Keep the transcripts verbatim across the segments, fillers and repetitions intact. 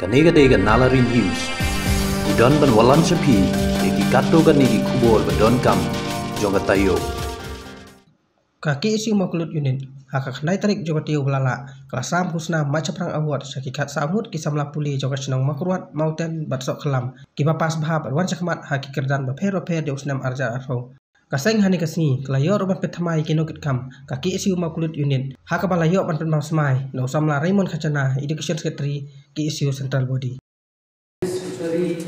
Kane ka dei ka Nalari News. Ngi don ban wallam sha phi ïa ki katto katne ki khubor ba donkam jong ka taïew. Ka K S U Mawklut Unit ha ka khyndai tarik jong ka taïew ba la lah ka la sam khusnam Mait Shaphrang Award sha ki khatsaw ngut ki samla pule jong ka shnong Mawkyrwat, Mawten bad Sohkhlam kiba pass bha bad wan shakhmat ha ki kyrdan bapher bapher jong u snem arhajar arphew. Ka seng ha kane ka sngi ka la ïoh ruh ban peit thymmai ïa ki nongkitkam ka K S U Mawklut Unit ha kaba la ïoh ban pynbam smai na u samla Raymond Kharjana, Education Secretary, K S U Central Body. Secretary,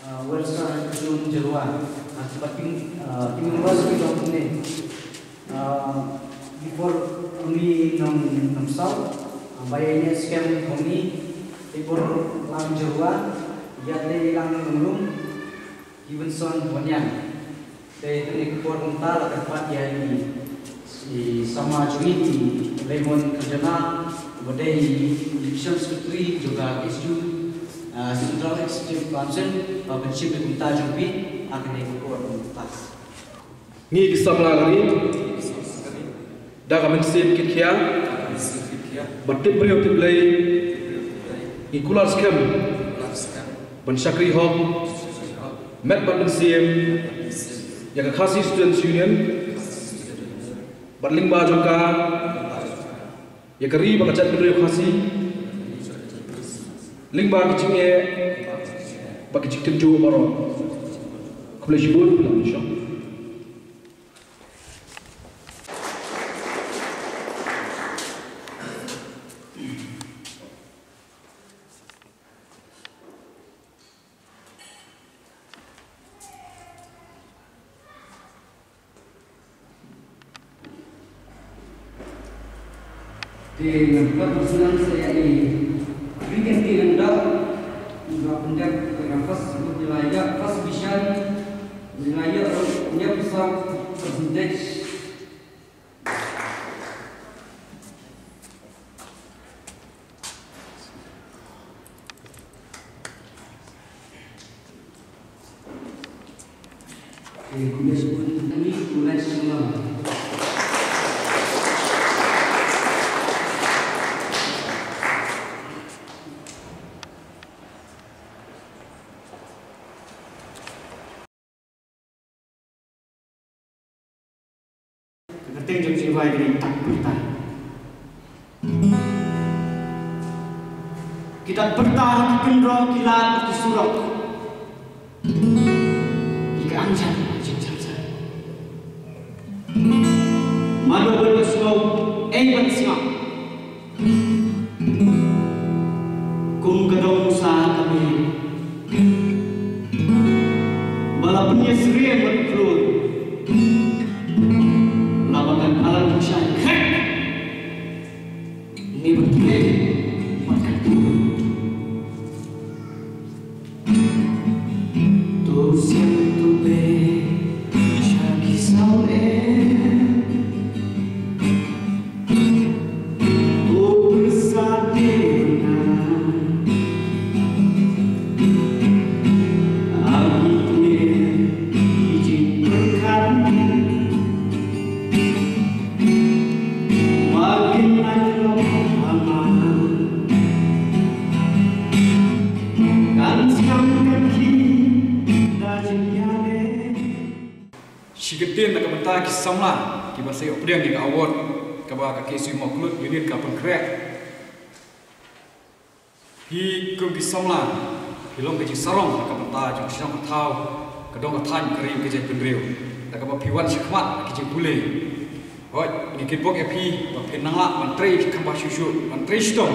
uh, Welsa Jun Jalwa, uh, Bating, uh, University of Pune. Uh, before kami nong nong sau, uh, ba ïa skhem kami before lang Jalwa, ïa te lang nong lum. Stevenson Wanyang. Te kane ka por mynta la kyrpad ïa i, i samla jong ngi, i Lemon Kharjana, uba dei i Education Secretary jong ka K S U, ah, Central Executive Council, ba pynshim ïa ka bynta jong phi ha kane ka por mynta. Ngi ki samla ka ri da ka mynsiem kit khia bad tip briew tip Blei, ngi kular skhem ban shakri hok met bad mynsiem ïa ka Khasi Students Union bad lyngba jong ka ïa ka ri bad ka jaitbynriew Khasi, lyngba ki jingeh bad ki jingtynjuh baroh. Khublei shibun, khublei shibun. Te ngan pat pynslem sa ïa i Brigadier Nanda, ba pyndep ïa ka first, ïa la ïa first division, ïa la ïa ruh ïa pisa percentage. Ka kyrteng jong Jehova ka dei dak pyrta. Ki dak pyrta ki kynroh ki lad ki surok. Ki ka ang jan jingjan jan. Mano ban ka sngewbha ei ban sngap. Kum ka dong Musa ka mih ba la pynïasyriem bad u Klur. La ba kan palan shai khrek. Ngi ban pynleit bad ka Klur. To siam to be sha ki saw eh. O pyrsa dei na agi tne ki jingpyrkhat. Shi kyntien na ka bynta ki samla kiba sa ïoh pdiang ïa ka award kaba ka K S U Mawklut Unit ka pynkhreh. Phi kum ki samla, phi long ka jingsarong ha ka bynta jong ka shnong ka thaw, ka dong ka thaiñ, ka ri ka jaitbynriew. Da kaba phi wan shakhmat ha ki jingpule. Hooid, ngi kitbok ïa phi ba phin nang lah ban trei kham bha shuh shuh, ban trei shitom.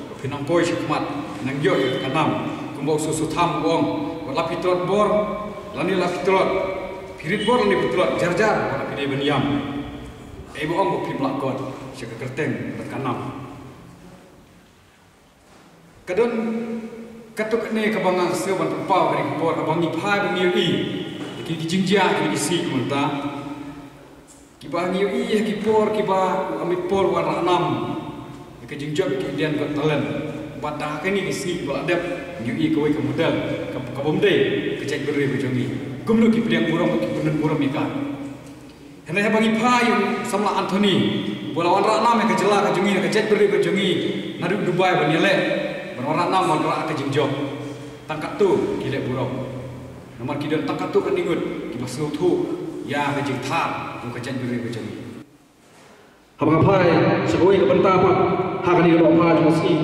Ba phin nang poi shakhmat, nang ïoh ïa ka nam. Kumba u Soso Tham u ong, wat la phi tlot bor lane la phi tlot, phi rit bor lane phi tlot, jar jar wat la phi dei ban ïam. Ei ba ong ba phim lah kot sha ka kyrteng bad ka nam. Ka don katto katne kaba nga sngew ban pynpaw ha kane ka por, kaba ngi phai ba ngi ïohi ïa ki jingjia ha kine ki sngi mynta. Kiba ngi ïohi ha ki por kiba u Amit Paul u wanrah nam ïa ka jingjop ïa ka India's Got Talent. Bad ha kine ki sngi kiba la dep ngi ïohi kawei ka model ka, kaba ym dei ka jaitbynriew ka jong ngi. Kumno ki pdiang burom, ki pynlong burom ïa ka. Hynrei haba ngi phai ïa u samla Anthony, uba la wanrah nam ïa ka jylla ka jong ngi, ka jaitbynriew ka jong ngi, naduh Dubai ban ïaleh Namar nang man rah ka jingjop, tang katto ki leh burom. Namar ki don tang katto katne ngut kiba sngewthuh ïa ka jingthar jong ka jaitbynriew ka jong ngi. Haba nga phai sha kawei ka bynta pat ha kane ka dohphra jong ka sngi,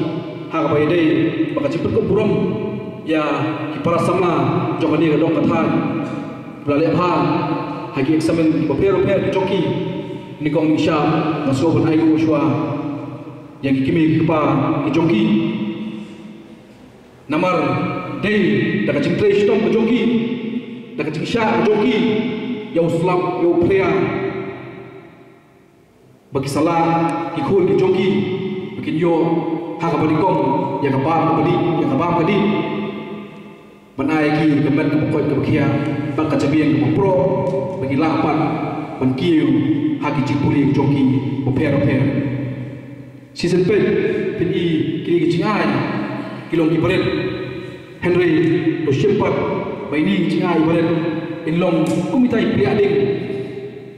ha kaba ïadei bad ka jingpynkup burom ïa ki para samla jong kane ka dong ka thaiñ, ba la leh bha ha ki eksamin kiba pher bapher ki jong ki, nyngkong nyngshap nga sngewbha ban ai nguh shuwa ïa ki kmie ki kpa ki jong ki. Namar dei da ka jingtrei shitom ka jong ki, da ka jingshah ka jong ki ïa u slap ïa u phria, ba ki sa lah ki khun ki jong ki ba kin ïoh ha kaba nyngkong ïa ka bam kaba dih, ïa ka bam ka dih, ban ai ïa ki ka met kaba koit kaba khiah bad ka jabieng kaba proh, ba ki lah pat ban kiew ha ki jingpule ki jong ki bapher bapher. Shisien peit phin i kine ki jingai ki long kiba rit. Hynrei to shim pat ba ine i jingai iba rit in long kum itai i pliah ding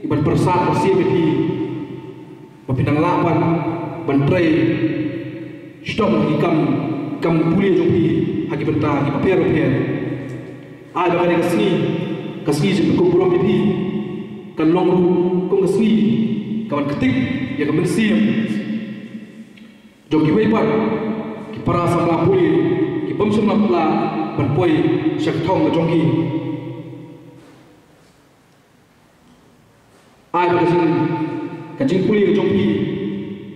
iban pyrsad pyrsiem ïa phi, ba phin nang lah pat ban trei shitom ha ki kam, kam pule jong phi ha ki bynta kiba pher bapher. Ai ba kane ka sngi, ka sngi jingpynkup burom ïa phi, kan long ruh kum ka sngi kaban ktik ïa ka mynsiem jong kiwei pat ki para samla pule ki bym shym la pynlah ban poi sha ka thong ka jong ki. Ai ba ka jing, ka jingpule ka jong phi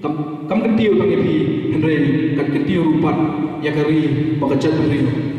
kam, kam kyntiew tang ïa phi, hynrei kan kyntiew ruh pat ïa ka ri bad ka jaitbynriew.